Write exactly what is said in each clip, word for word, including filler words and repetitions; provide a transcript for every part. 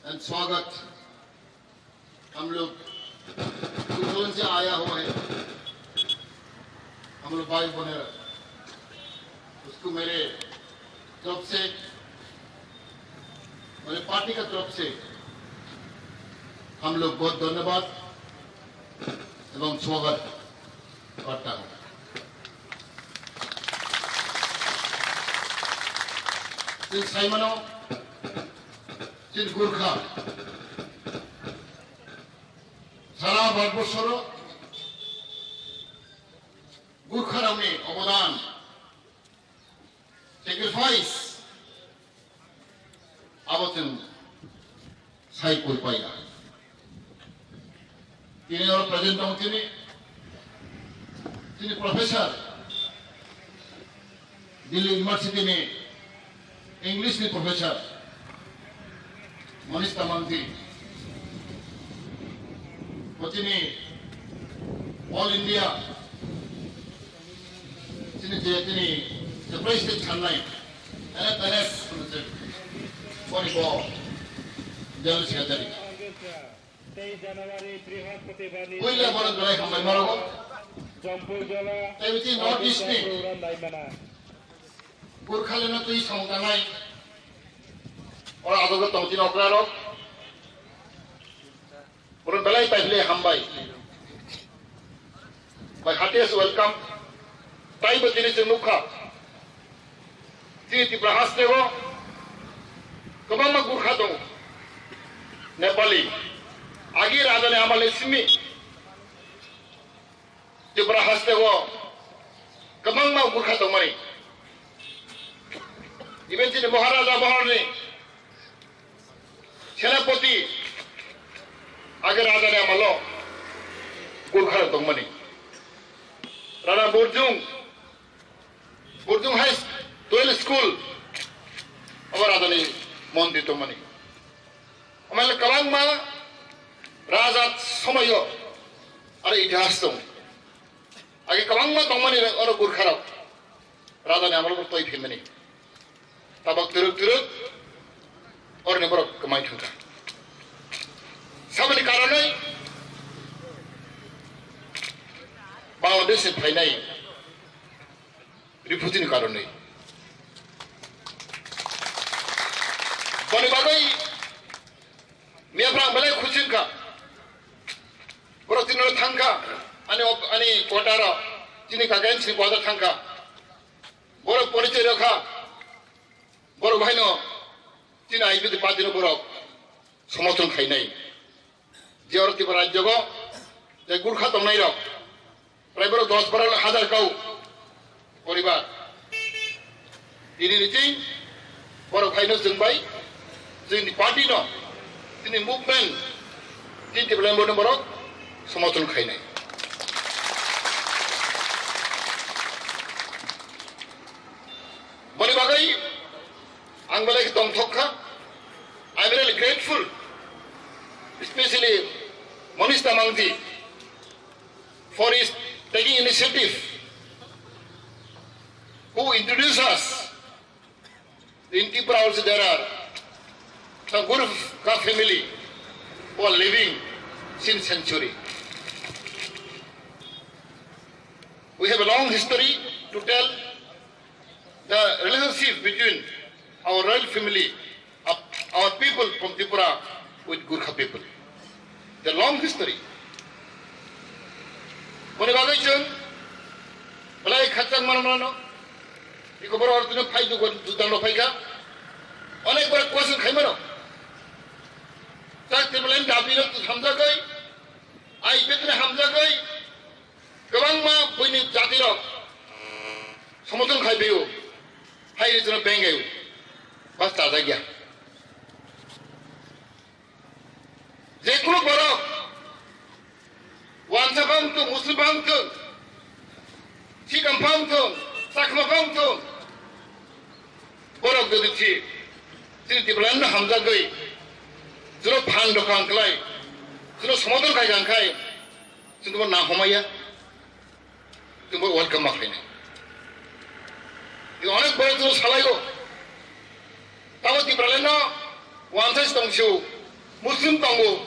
And स्वागत। हम लोग उत्तरांचल से आया हुआ है, हम लोग भाई बहन, उसको मेरे तरफ से, मेरे पार्टी का तरफ से हम लोग बहुत धन्यवाद एवं स्वागत करता हूँ। Chwng sai mano, chini Gurkha sara Bharatborsoro Gurkharokni obodan, sacrifice, abo chwng sai kulpaya. Tini oro present tongo chini, chini professor, Delhi University ni English ni professor Manish Tamangji, bo chini All India chini je chini je president sanai, N F N S boni bo General Secretary. তেইশ জানুয়ারি বৃহস্পতিবার Puila bono belai hambai morogo. Jampuijala Tei bithi North East ni Laimana. Gurkha lena twi samung tangnai. Oro adok tong chini okra rok. Bono belai paiphle hambai. My heartiest welcome. Taibo tini chwng nukha. Chini Tripura hasteo kwbangma Gurkha tongo. Nepali. Agi rajani amale simi. Tripura hasteo kwbangma Gurkha tongmani. Even chini Maharaja Maharani Senapati age rajani amalo Gurkha rok tongmani. Rana Burjung, Burjung High twelve School, abo rajani mondir tongmani. Omo le kwbangma raja somoyo aro itihas tongo. Age kwbangma tongmani oro Gurkha rok. Raja ni amol bo toi phimani. Tabok turuk turuk oroni borok kwmai thangkha. Saboni karonoi Bangladesh ni phainai refugee ni karonoi. Boni bagwi Miyapra ang belai khusi wngkha. Borok tini oro thangkha. Ani op-, ani quarter o tini kaka N C ni quarter thangkha. Borok porichoi rokha. Borok bahaino tini I P F T party no borok somorthon khainai. Je oro Tripura rajyo go je Gurkha tongnai rok, prai borok dos baro hazar kau poribar. Tini ni ching borok phaino chwng bai, chwngni party no, chini movement, chini development no borok somorthon khainai. Boni bagwi ang belai khe tongthok kha. I am really grateful, especially Manish Tamangji, for his taking initiative, who introduced us. In Tripura also there are some Gurkha family who are living since century. We have a long history to tell. The relationship between our royal family, of our people from Tripura with Gurkha people, the long history. Boni bagwi chwng belai khakchang mano mano. Iko borok ortino phai dugo dudang no phaikha. Onek borok question khai mano. Chak table dabi no hamjagwi, I P F T ni hamjagwi, kwbangma buini jati rok somorthon khai bio, hai ri jono beng gayo, bas chajak ya. Je kunu borok, Wansa bang tong, Muslim bang tong, Sikam bang tong, Chakma bang tong, borok jodi thi, chini Tipraland no hamjagwi, jono phan rok ang klai, jono somorthon khai ang khai, chwng bo na homaya, chwng bo welcome ma khainai. Onek borok jono salaio, tamo Tipraland no wansa tong sio. Muslim tongo,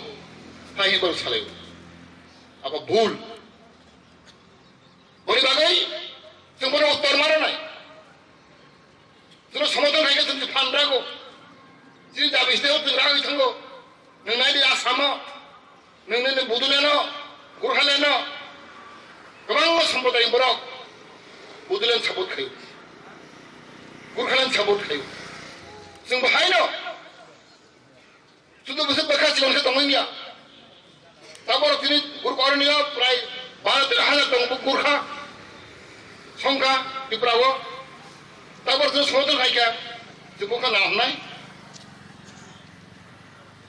hai hwnwi borok salaio. Abo bhul. Boni bagwi chwng bono uttor ma rwnai. Chwngno somothono hai khe chwng phan rago. Chini dabi site o chwng ragwi thango. Nwng nai di Assamo, nwng nini Bodolandno, Gorkhalandno, kwbangma sampradayik borok Bodoland support khlaio, Gorkhaland support khlaio. Chwng bo haino sudu bwswk bwkha chikon khe tongwi ya. Tabok tini Gorkha Aroni o prai baro tero hajar tong bo Gorkha songkha Tripura o. Tabok tini somothono hai khe chwng bo kha nahornai.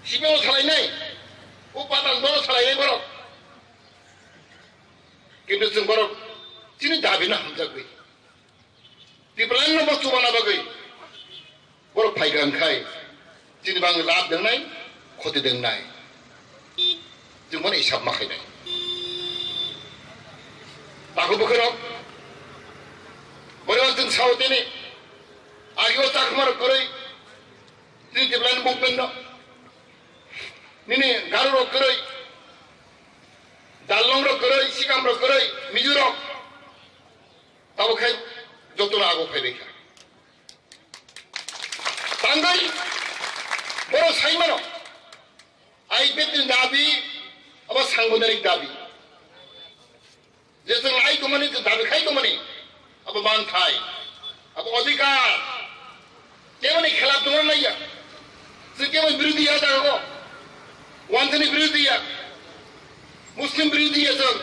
Sibino salainai, o Patal Dolo salainai borok. Kintu chwng borok chini dabino hamjakgwi. Tipraland no bo chubana bagwi borok phaikha wngkhai chini bangwi lab dengnai, khoti dengnai. Chwng bono hisab ma khainai. Takhuk bwkhwrok, borok chwng sao tini agi o Chakma rok kwrwi, chini Tipraland movement no, nini Garo rok kwrwi, Darlong rok kwrwi, Sikam rok kwrwi, Mizo rok. Tabuk khe jotono abo phaibai kha. Tangwi borok sai mano, I P F T ni dabi abo sangbodhanik dabi. Je chwng lai tongmani, je dabi khai tongmani, abo manthai, abo odhikar. Keboni khilaf tongna naiya. Chwng keboni birodhi ya jaga o. Wanthani birodhi ya. Muslim birodhi ya chwng.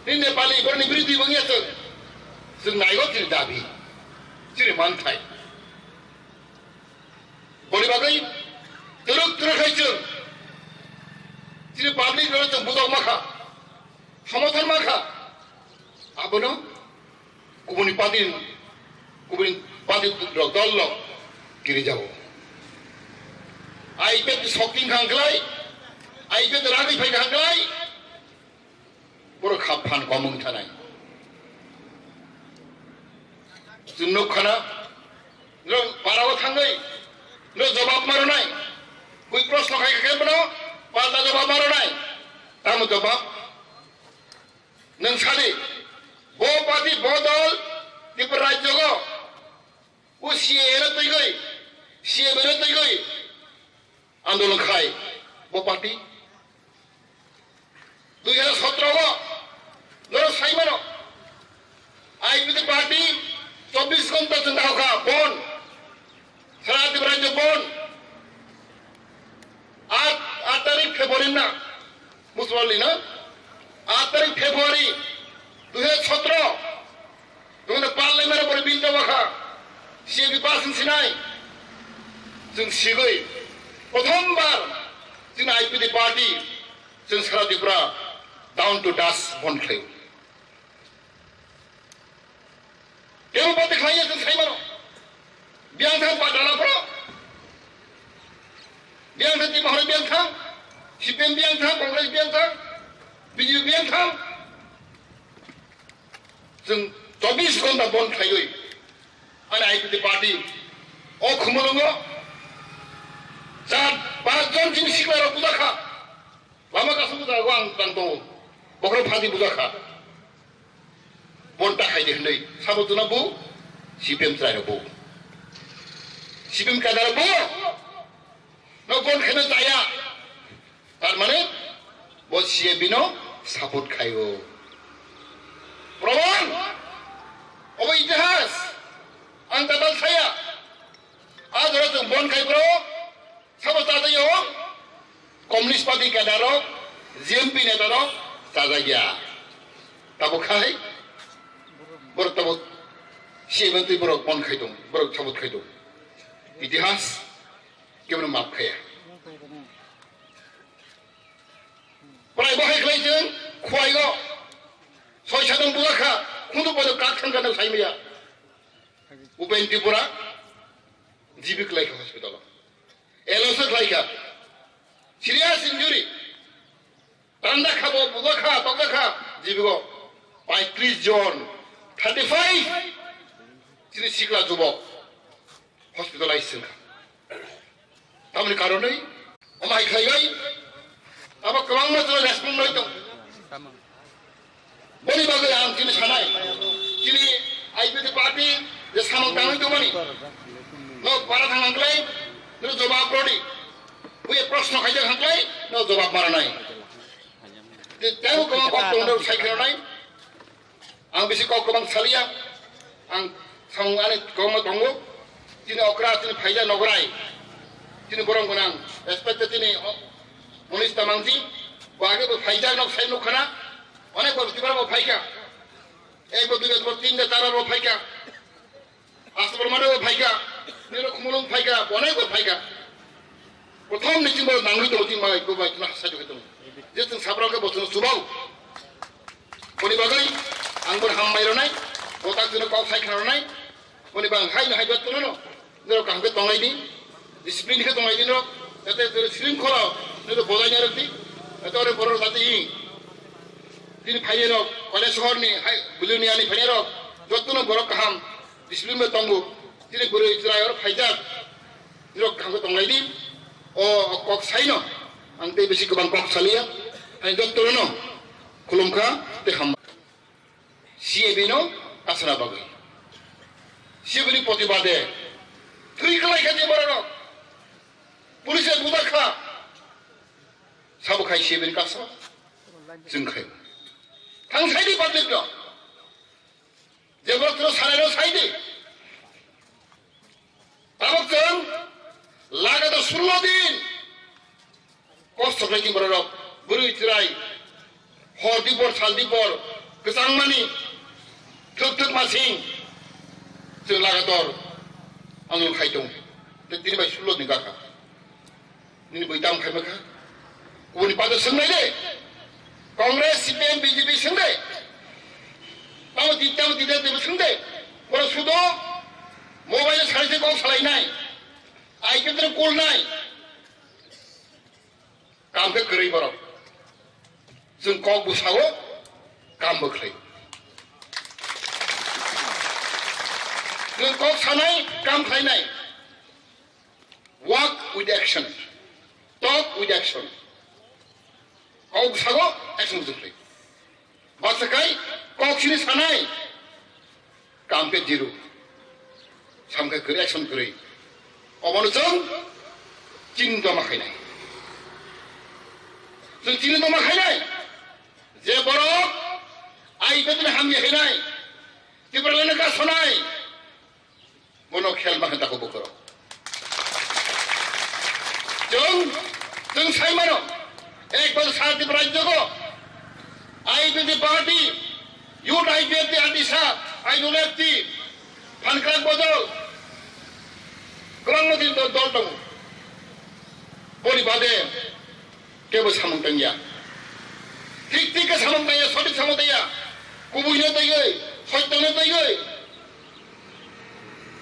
Ni Nepali borni birodhi bo ya chwng. Chwng naigo chini dabi. Chini manthai. Boni bagwi twrwk twrwk khai chwng. Chini public rok chwng bujok ma kha. Somothon ma kha. Abono kubuni party, kubuni party rok dol rok kiri jago. I P F T sokking khang khlai, I P F T ragwi phai khang khlai, borok khap phan komung thanai. Chwng nuk khana, no parao thangwi, no jobab maronai, koi proshno khai khe bono, palta jobab maronai, tamo jobab. Nwng sadi, bo party, bo dol, Tripura rajyogo, o C A A no twiwi, C A B no twiwi, andolon khai, bo party. Dui hajar sotro o, norok sai mano, I P F T party, chobbish ghonta chwng dahokha, bon, sara Tripura rajyo bon. Aat, aat tarik February na, Musulman na? Aat tarik February dui hajar sotro. Tongda parliament bore bill jaba kha. C A B pass sinai. Chwng sigwi. Prothom bar chini I P F T party chwng sara Tripura down to dust bon khlaio. Tebo pate khlaiya chwng sai mano. Biyang thang pa dala phro. Biyang thang ti mahar biyang thang. C P M biyang thang, Congress biyang thang. B J P biyang thang. Chwng chobbish ghonta bon khlaiwi. Ani I P F T party. O Khumulwngo. Char, panch jon chini sikla rok bujakha. Lama kasung bujakha ang tang tongo. Bokhorok phadi bujakha. Bon ta khaidi hwnwi sabo tuna bu, C P M chwrairok bu, C P M kadar bu, no bon kheno chaya, tar mane bo C A B no support khaio. Proman, obo itihas, ang tatal saya, a jora chwng bon khai bro, Sabo chajagya o Communist Party cadre rok, G M P neta rok chajagya. Tabo khai borok tabo C M N twi borok bon khai tong, borok sabot khai tong. Itihas kebono map khaya. Prai bo hai khlai chwng khwai go. Soi sadong bujakha, khundu bodo kak thang kano sai maya. Upen Tripura, G B khlai kha hospital o. L O S khlai kha. Serious injury. Tanda kha bo, bujakha, tokjakha, G B o. Paitris jon, thirty five. Chini sikla jubok. Hospitalize wngkha. Tamoni karonwi Omo hai khlaiwi abo kwbangma chwla respond lai tong. Boni bagwi ang chini sanai, chini I P F T party je samung tangwi tongmani, no para thang hangklai, no jawab rodi. Buya proshno khaijak hangklai, no jawab maranai. Je tebo kwbang kok tongdo sai khenai. Ang bisi kok kwbang saliya, ang samung ani kwbangma tongo. Chini okra, chini phaija nograi, chini borok gwnang, respect chini o-, Monis Tamangji, bo age bo phaijak nok sai nukhana, onek bor Tripura bo phaika, ek bor dui bor tin bor char bor phaika, Astor bor mane bo phaika, nino khumulung phaika, onek bor phaika. Prothom ni chini borok nangwi tongo, chini bai bo bai tuna sai tongo. Je chwng sabra khe bo chwng chubao. Boni bagwi ang bono hambai rwnai, bo tak chwngno kok sai khna rwnai. Boni bang hai no hai jotto no, norok kaham khe tonglai di, discipline khe tonglai di norok, jate jate shringkhola norok bojai narwk di, jate ore borok jate i. Tini phainai rok, Kailaishahar ni hai, Belonia ni phainai rok, jotto no borok kaham, discipline bai tongo. Tini bwrwi chwrai oro phaijak, norok kaham khe tonglai di, o, o kok sai no, ang tei bisi kwbang kok saliya, ang jotto no khulum kha tei ham. C A B no kasana bagwi. C A B ni protibade thwi kwlai kha je borok rok. Police buda kha. Sabo khai C A B ni kasa. Chwng khai. Thang sai di public no. Je borok no sanai no sai di. Tabok chwng lagatar sullo din kosto khlai di borok rok, bwrwi chwrai, hor dibor, sal dibor, kwchangmani thwk thwk masing chwng lagatar ang khai tong. Tei tini bai sullo din gakha. Nini bui tam khai makha. Kubuni pada swngnai de. Congress, C P M, B J P swng de. Tamo ti, tamo ti de, tamo swng de. Boro sudo mobile sai se kok salai nai. Ai ke tere kul nai. Kam ke kwrwi borok. Chwng kok bwsago, kam bwkhlai. Chwng kok sanai, kam khlainai. Work with action. Talk with action. Kok sago action bwswk khlai. Bachakai kok sini sanai. Kam khe zero. Sam khe kwrwi, action kwrwi. Obono chwng chini doma khainai. Chwng chini doma khainai. Je borok I P F T ni hamya hinai. Tipralani ka sonai. Bono khel ma khe tako bukhoro. Chwng, chwng sai mano, ek bojor sa Tripura rajyo ko I P F T party, youth I P F T, Adisa, Aidul F T, Phankrak Bodol, kwbangma din dol, dol tongo. Boni bade kebo samung tangya. Thik thik khe samung tangya, sothik samung tangya. Kubui no taiwi, soitang no taiwi.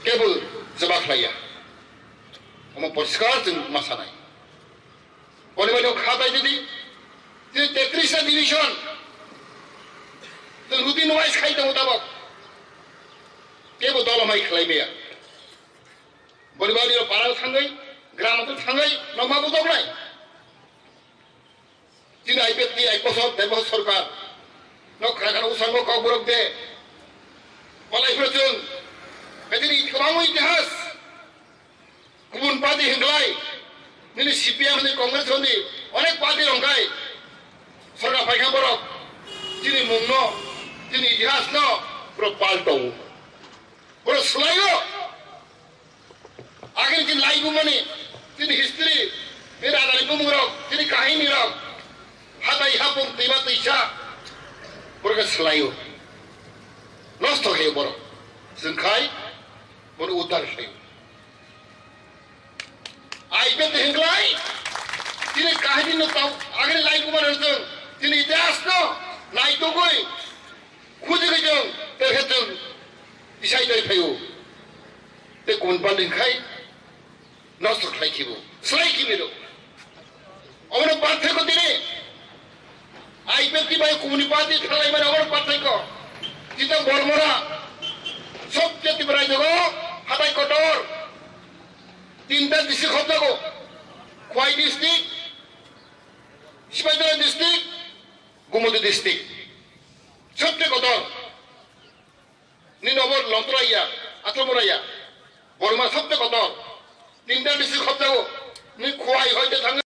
Kebo jeba khlaiya. Omo poriskar chwng ma sanai. Boni bani kha bai didi. Tini tetris ta division. Chwng routine wise khai tongo tabok. Kebo dolo mai khlai maya. Boni bani para thangwi, gram thangwi, nokma budok nai. Chini I P F T ek bosor, der bosor sorkar. Nok khara khara usango kok borok de. Walai phiro chwng. Betini kwbangma itihas. Kubun party hinglai. Nini C P M ni Congress ni onek party rongkai. Sorkar phaikha borok. Chini mungno, chini itihasno borok palto. Borok swlaio. Agini chini laibumani, chini history, chini rajani bumungrok, chini kahinirok, hatai hapung twima twisa, borok swlaio. Nosto khaio borok. Chwng khai, bono uddar khaio. Ai bete hinglai, chini kahinino tau, agini laibumani chwng, chini itihasno naitugwi, Khuji khe chwng, tei khe chwng tisai tei phaio. Tei kubun party khai nosto khlai khibo, slai khibi rw. Obono pathai ko tini. I P F T bai kubuni party thalai mani obono pathai ko. Jita Bormora, sobse Tripura jogo, hatai kotor. Tinta district khobjago. Khwai district, Umudi district. Sabse kotor. Ni nobo lomtraya, atromoraya. Borma sabse kotor. Tinta district khobjago. Ni khuai hoite thang